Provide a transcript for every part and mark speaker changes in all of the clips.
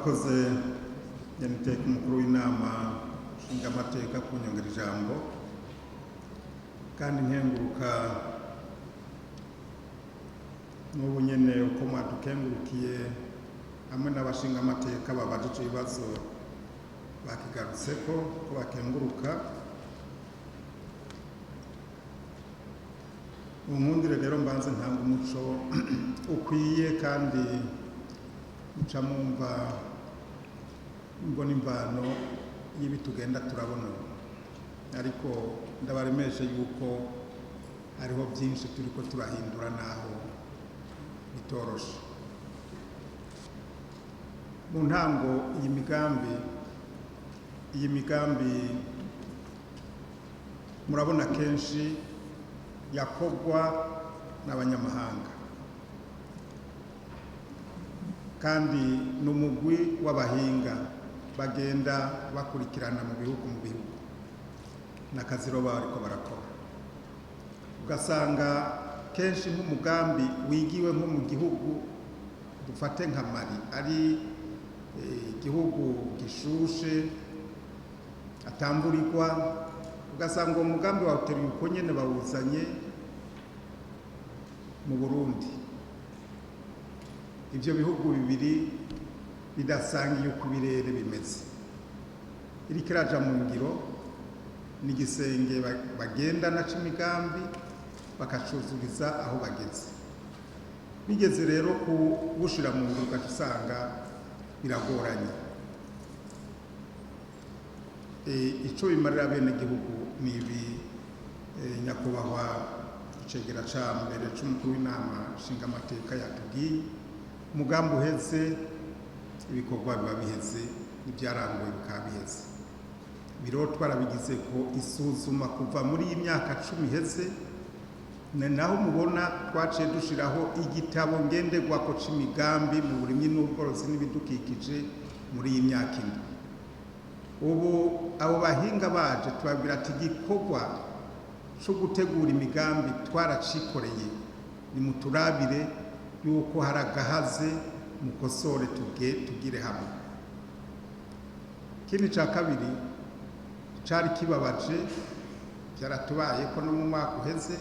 Speaker 1: Murakoze, nyeniteka umukuru w'Inama Nshingamateka, kunyongera ijambo, kandi nkenguruka n'ubu nyene uko mwadukengurukiye hamwe n'abashingamateka babajije ibibazo bakigarutseko ko bakenguruka. Unkundire rero mbanze ntanga umuco ukwiye, kandi muca mwumva mbona imvano y'ibi tugenda turabona ubu. Ariko ndabaremeshe yuko hariho byinshi turiko turahindura naho bitoroshe. Mu ntango iyi migambi murabona kenshi yakogwa n'abanyamahanga, kandi n'umugwi w'abahinga bagenda bakurikirana mu bihugu n'akazi rero baba bariko barakora. Ugasanga kenshi nk'umugambi wigiwe nko mu gihugu, dufate nka Mali, ari igihugu gishushe atamburirwa, ugasanga uwo mugambi wawuteruye uko nyene bawuzanye mu Burundi. Ivyo bihugu bibiri bidasangiye uko ibirere bimeze, iriko iraja mu ngiro n'igisenge bagendana c'imigambi bakacuzuriza aho bageze. Bigeze rero kuwushira mu ngiro, ugaca usanga biragoranye. Ico bimarira bene gihugu ni ibi, nyakubahwa icegera ca mbere c'umukuru w'Inama Nshingamateka yatubwiye: umugambi uheze, ibikorwa biba biheze, n'ibyaranguwe bikaba biheze. Biro twarabigize ko isuzuma kuva muri iyi myaka 10 iheze, ni naho mubona twaciye dushiraho igitabo ngenderwako c'imigambi mu burimyi n'ubworozi n'ibidukikije muri iyi myaka 7. Ubu abo bahinga baje tubabwira ati igikorwa co gutegura imigambi twaracikoreye, nimuturabire yuko hari agahaze, mukosore, tugire hamwe. Ikindi ca kabiri cari kibabaje, byaratubaye ko no mu mwaka uheze,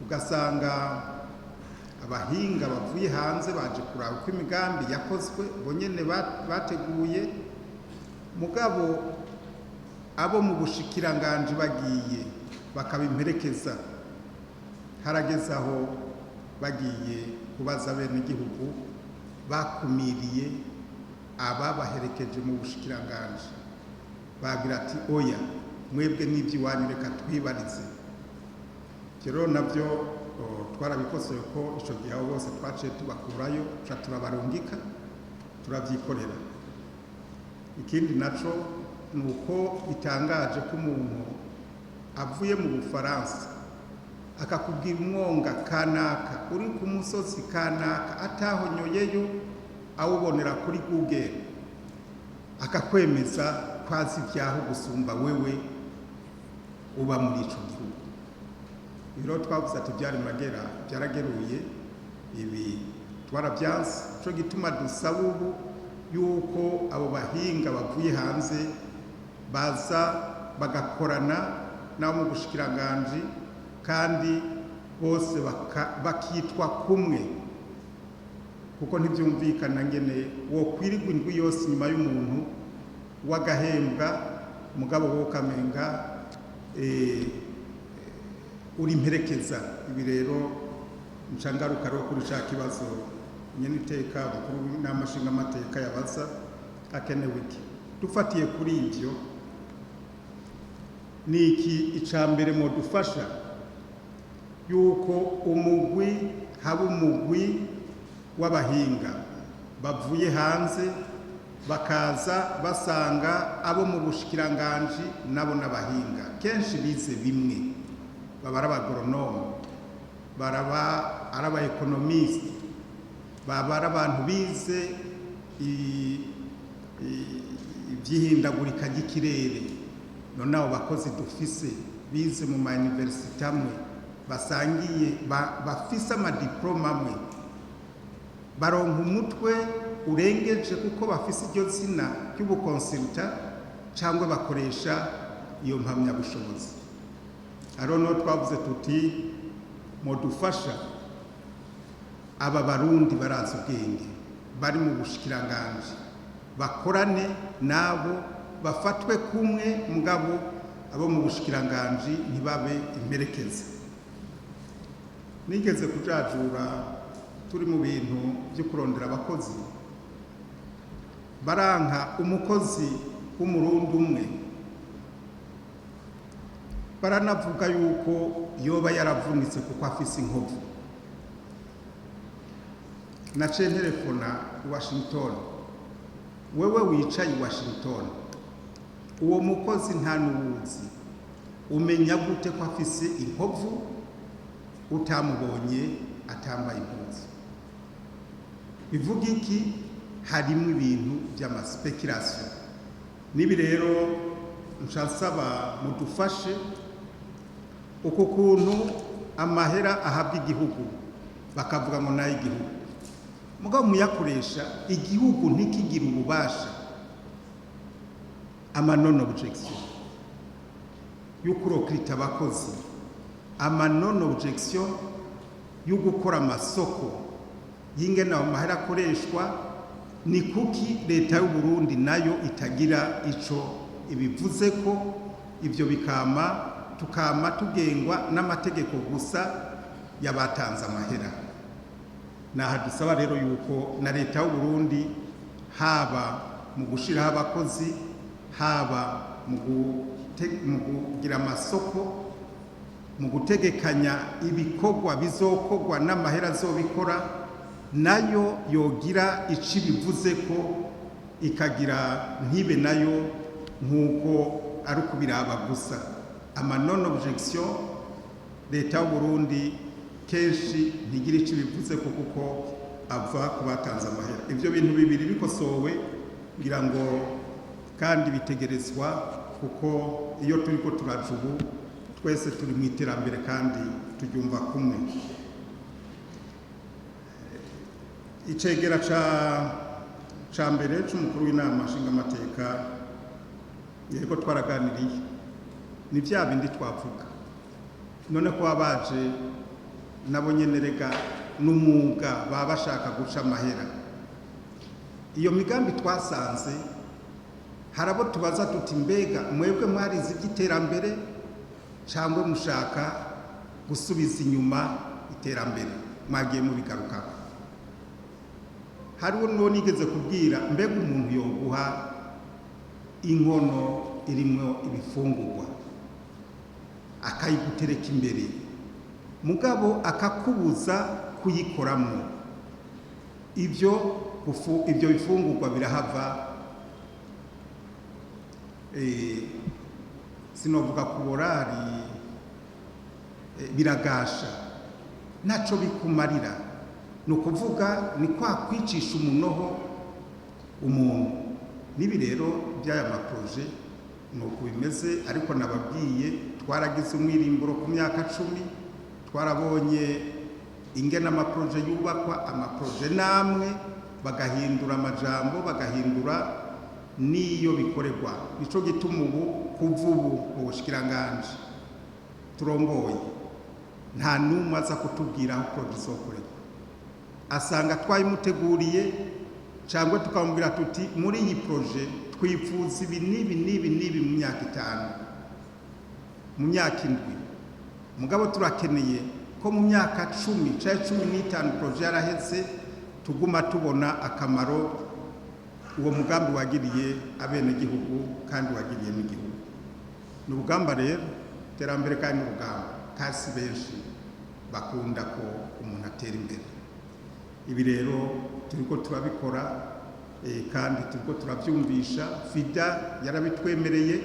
Speaker 1: ugasanga abahinga bavuye hanze baje kuraba uko imigambi yakozwe, bo nyene bateguye, mugabo abo mu bushikiranganji bagiye bakabimperekeza. Harageze aho bagiye kubaza bene igihugu, bakumiriye ababaherekeje mu bushikiranganji, bagira ati: "Oya, mwebwe n'iby'iwanyu, reka twibarize." Rero nabyo twarabikosoye, ko ico gihe abo bose twaciye tubakurayo, tuca turabarungika, turabyikorera. Ikindi naco ni uko bitangaje ko umuntu avuye mu Bufaransa akakubwira umwonga kanaka uri ku musozi kanaka, atahonyoyeyo, awubonera kuri Google, akakwemeza ko azi ibyaho gusumba wewe uba muri ico gihugu. Rero twavuze ati byari magera byarageruye, ibi twarabyanse. Ico gituma dusaba ubu yuko abo bahinga bavuye hanze baza bagakorana nabo mu bushikiranganji, kandi bose bakitwa kumwe, kuko ntibyumvikana ngene wokwirirwa indwi yose inyuma y'umuntu w'agahembwa, mugabo wo kamenga uri imperekeza. Ibi rero nca ngaruka rero kuri ca kibazo nyene iteka umukuru w'Inama Nshingamateka yabaza: hakenewe iki? Dufatiye kuri ivyo, ni iki ica mbere modufasha? Yuko umugwi haba umugwi w'abahinga bavuye hanze, bakaza basanga abo mu bushikiranganji nabo n'abahinga kenshi bize bimwe, baba ari aba agronomes, baraba ari aba économistes, baba ari abantu bize ivy'ihindagurika ry'ikirere. None abo bakozi dufise bize mu ma universités amwe, basangiye, bafise ama diplômes amwe, baronka umutwe. urengeje kuko bafise iryo zina ry'ubu consultant cyangwa bakoresha iyo mpamyabushobozi. Hariho n'uwo twavuze tuti mudufasha, aba Barundi barazi ubwenge bari mu bushikiranganji bakorane nabo, bafatwe kumwe, mugabo abo mu bushikiranganji ntibabe imperekeza. Nigeze kujajura turi mu bintu byo kurondera abakozi, baranka umukozi w'Umurundi umwe, baranavuga yuko yoba yaravunitse kuko afise inkovu. Naciye ntelefona Washington: "Wewe wicaye i Washington, uwo mukozi nta n'uwuzi, umenya gute ko afise inkovu utamubonye atambaye impuzu?" Bivuga iki? Harimo ibintu by'ama spéculations. Nibi rero nsaba mudufashe uku kuntu amahera ahabwa igihugu, bakavuga ngo nayo igihugu, mugabo muyakoresha igihugu ntikigire ububasha, ama non objection yo ku recruter abakozi, ama non objection yo gukora amasoko y'ingene ayo mahera akoreshwa. Ni kuki leta y'u Burundi nayo itagira ico ibivuze, ko ibyo bikama tukama tugengwa n'amategeko gusa y'abatanze amahera? Naha dusaba rero yuko na leta y'u Burundi, haba mu gushiraho abakozi, haba mu kugira amasoko, mu gutegekanya ibikorwa bizokorwa n'amahera azobikora, nayo yogira ico ibivuze, ko ikagira ntibe nayo nk'uko ari ukubiraba gusa, ama non objection. Leta y'u Burundi kenshi ntigira ico ibivuze ko kuko ava ku batanze amahera. Ibyo bintu bibiri bikosowe, ngira ngo kandi bitegerezwa, kuko iyo turiko turaja ubu twese turi mu iterambere kandi turyumva kumwe. Icegera ca mbere c'umukuru w'Inama Nshingamateka, yego, twaraganiriye. Ni vya bindi twavuga none ko baje nabo nyene rega n'umwuga, baba bashaka guca amahera. Iyo migambi twasanze hari abo tubaza tuti: "Mbega mwebwe mwarize iby'iterambere cyangwa mushaka gusubiza inyuma iterambere?" Mwagiye mubigarukako. Hariho n'uwo nigeze kubwira: "Mbega umuntu yoguha inkono irimwo ibifungurwa, akayigutereka imbere, mugabo akakubuza kuyikoramo, ibyo bifungurwa birahava, sinovuga kuborari, biragasha, ntaco bikumarira?" Ni ukuvuga ni kwa kwicisha umunoho umuntu. N'ibi rero by'aya ma projets ni uku bimeze. Ariko nababwiye, twaragize umwirimburo ku myaka 10, twarabonye ingene ama projets yubakwa. Ama projets namwe bagahindura amajambo, bagahindura n'iyo bikorerwa. Nico gituma ubu, kuva ubu, mu bushikiranganji turongoye nta n'umwe aza kutubwira aho projet izokorerwa. Asanga twayimuteguriye, cyangwa tukamubwira tuti: "Muri iyi projet twifuza ibi n'ibi n'ibi n'ibi mu myaka 5, mu myaka 7, mugabo turakeneye ko mu myaka 10 cyangwa 15 projet yaraheze, tuguma tubona akamaro uwo mugambi wagiriye abenegihugu kandi wagiriye n'igihugu." Ni urugamba rero iterambere, kandi ni urugamba kasi benshi bakunda ko umuntu atera imbere. Ibi rero turiko turabikora, kandi turiko turabyumvisha. FIDA yarabitwemereye,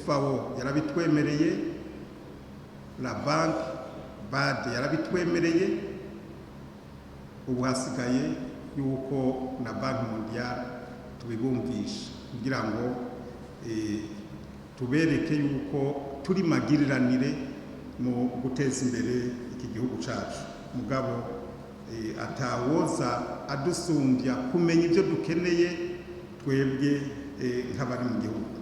Speaker 1: FAO yarabitwemereye, la banque BAD yarabitwemereye. Ubu hasigaye yuko na Banque mondiale tubibumvisha kugira ngo tubereke yuko turi magiriranire mu guteza imbere iki gihugu cacu. Mugabo Atawoza adusumbya kumenya ibyo dukeneye twebwe nk'abari mu gihugu.